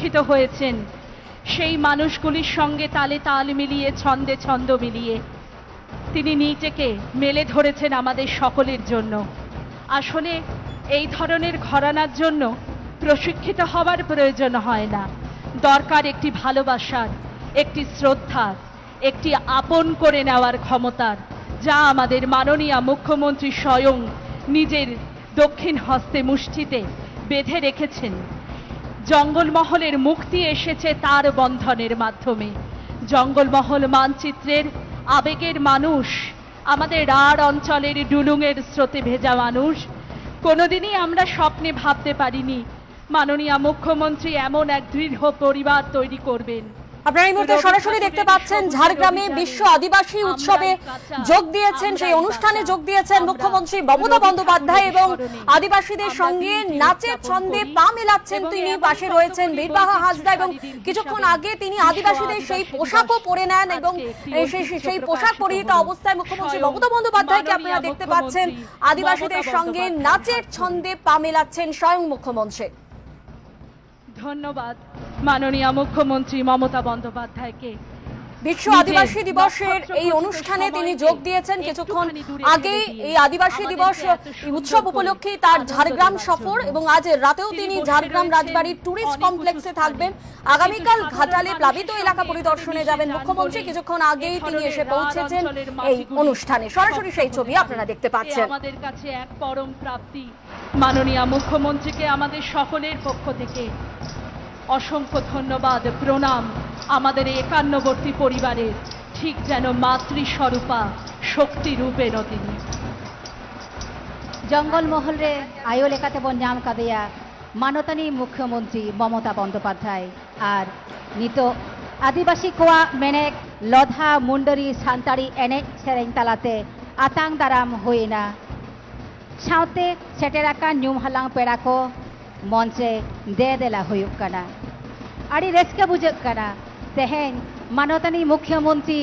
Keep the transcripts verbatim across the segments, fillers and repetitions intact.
প্রশিক্ষিত হয়েছেন, সেই মানুষগুলির সঙ্গে তালে তাল মিলিয়ে, ছন্দে ছন্দ মিলিয়ে তিনি নিজেকে মেলে ধরেছেন আমাদের সকলের জন্য। আসলে এই ধরনের ঘরানার জন্য প্রশিক্ষিত হওয়ার প্রয়োজন হয় না, দরকার একটি ভালোবাসার, একটি শ্রদ্ধার, একটি আপন করে নেওয়ার ক্ষমতার, যা আমাদের মাননীয় মুখ্যমন্ত্রী স্বয়ং নিজের দক্ষিণ হস্তে মুষ্টিতে বেঁধে রেখেছেন। জঙ্গলমহলের মুক্তি এসেছে তার বন্ধনের মাধ্যমে। জঙ্গলমহল মানচিত্রের আবেগের মানুষ, আমাদের রাঢ় অঞ্চলের ডুলুঙের স্রোতে ভেজা মানুষ। কোনোদিনই আমরা স্বপ্নে ভাবতে পারিনি মাননীয় মুখ্যমন্ত্রী এমন এক দৃঢ় পরিবার তৈরি করবেন। আপনারা এই মুহূর্তে সরাসরি দেখতে পাচ্ছেন ঝাড়গ্রামে বিশ্ব আদিবাসী উৎসবে যোগ দিয়েছেন, সেই অনুষ্ঠানে যোগ দিয়েছেন মুখ্যমন্ত্রী মমতা বন্দ্যোপাধ্যায় এবং আদিবাসীদের সঙ্গে নাচের ছন্দে পা মেলাচ্ছেন তিনি। পাশে রয়েছেন বীরবাহা হাঁসদা এবং কিছুক্ষণ আগে তিনি আদিবাসীদের সেই পোশাকও পরে নেন এবং সেই সেই পোশাক পরিহিত অবস্থায় মুখ্যমন্ত্রী মমতা বন্দ্যোপাধ্যায়কে আপনারা দেখতে পাচ্ছেন আদিবাসীদের সঙ্গে নাচের ছন্দে পা মেলাচ্ছেন স্বয়ং মুখ্যমন্ত্রী। ধন্যবাদ মাননীয় মুখ্যমন্ত্রী মমতা বন্দ্যোপাধ্যায়কে। বিশ্ব আদিবাসী দিবসের এই অনুষ্ঠানে তিনি যোগ দিয়েছেন কিছুক্ষণ আগে। এই আদিবাসী দিবস উৎসব উপলক্ষে তার ঝাড়গ্রাম সফর এবং আজ রাতেও তিনি ঝাড়গ্রাম রাজবাড়ির টুরিস্ট কমপ্লেক্সে থাকবেন। আগামীকাল ঘাটালে প্লাবিত এলাকা পরিদর্শনে যাবেন মুখ্যমন্ত্রী। কিছুক্ষণ আগেই তিনি এসে পৌঁছেছেন এই অনুষ্ঠানে। সরাসরি সেই ছবি আপনারা দেখতে পাচ্ছেন। আমাদের কাছে এক পরম প্রাপ্তি। মাননীয় মুখ্যমন্ত্রীকে আমাদের সকলের পক্ষ থেকে অসংখ্য ধন্যবাদ, প্রণাম। আমাদের এই একান্নবর্তী পরিবারের ঠিক যেন মাতৃস্বরূপা শক্তি রূপেণ তিনি। ᱡᱚᱝᱜᱚᱞ ᱢᱚᱦᱚᱞ ᱨᱮ ᱟᱭᱳ ᱞᱮᱠᱟᱛᱮ ᱵᱚᱱ ᱧᱟᱢ ᱠᱟᱫᱮᱭᱟ ᱢᱟᱱᱚᱛᱟᱱᱤ ᱢᱩᱠᱷᱭᱚᱢᱚᱱᱛᱨᱤ ᱢᱚᱢᱚᱛᱟ ᱵᱚᱱᱫᱳᱯᱟᱫᱽᱫᱷᱟᱭ᱾ ᱟᱨ ᱱᱤᱛᱚᱜ ᱟᱹᱫᱤᱵᱟᱹᱥᱤ ᱠᱚᱣᱟᱜ ᱢᱮᱱᱮᱫ ᱞᱚᱫᱷᱟ ᱢᱩᱱᱰᱟᱹᱨᱤ ᱥᱟᱱᱛᱟᱲᱤ ᱮᱱᱮᱡ ᱥᱮᱨᱮᱧ ᱛᱟᱞᱟᱛᱮ ᱟᱛᱟᱝ ᱫᱟᱨᱟᱢ ᱦᱩᱭ ᱮᱱᱟ᱾ ᱥᱟᱶᱛᱮ ᱥᱮᱴᱮᱨ ᱟᱠᱟᱱ ᱧᱩᱢ ᱦᱟᱞᱟᱝ ᱯᱮᱲᱟ ᱠᱚ ᱢᱚᱧᱪ ᱨᱮ ᱫᱮ ᱫᱮᱞᱟ ᱦᱩᱭᱩᱜ ᱠᱟᱱᱟ᱾ ᱟᱹᱰᱤ ᱨᱟᱹᱥᱠᱟᱹ ᱵᱩᱡᱷᱟᱹᱜ ᱠᱟᱱᱟ ᱛᱮᱦᱮᱧ ᱢᱟᱱᱚᱛᱟᱱᱤ ᱢᱩᱠᱷᱭᱚᱢᱚᱱᱛᱨᱤ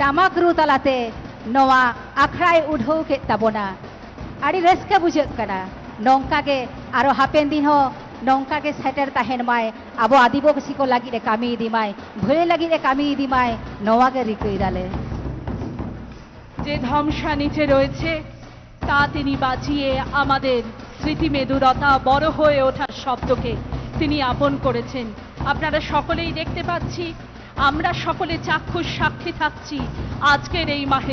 ᱴᱟᱢᱟᱠ ᱨᱩ ᱛᱟᱞᱟᱛᱮ ᱱᱚᱣᱟ ᱟᱠᱷᱲᱟᱭ ᱩᱰᱷᱟᱹᱣ ᱠᱮᱫ ᱛᱟᱵᱚᱱᱟ᱾ ᱟᱹᱰᱤ ᱨᱟᱹᱥᱠᱟᱹ ᱵᱩᱡᱷᱟᱹᱜ ᱠᱟᱱᱟ᱾ ᱱᱚᱝᱠᱟ ᱜᱮ ᱟᱨᱚ ᱦᱟᱯᱮᱱ ᱫᱤᱱ ᱦᱚᱸ ᱱᱚᱝᱠᱟ ᱜᱮ ᱥᱮᱴᱮᱨ ᱛᱟᱦᱮᱱ ᱢᱟᱭ, ᱟᱵᱚ ᱟᱹᱫᱤᱵᱟᱹᱥᱤ ᱠᱚ ᱞᱟᱹᱜᱤᱫ ᱮ ᱠᱟᱹᱢᱤ ᱤᱫᱤ ᱢᱟᱭ, ᱵᱷᱟᱹᱞᱟᱹᱭ ᱞᱟᱹᱜᱤᱫ ᱮ ᱠᱟᱹᱢᱤ ᱤᱫᱤ ᱢᱟᱭ, ᱱᱚᱣᱟ ᱜᱮ ᱨᱤᱠᱟᱹᱭ ᱫᱟᱞᱮ᱾ যে ধ্বংসা নিচে রয়েছে, তা তিনি বাঁচিয়ে আমাদের স্মৃতি মেদুরতা, বড় হয়ে ওঠার শব্দকে তিনি আপন করেছেন। আপনারা সকলেই দেখতে পাচ্ছি, আমরা সকলে চাক্ষুষ সাক্ষী থাকছি আজকের এই মাহের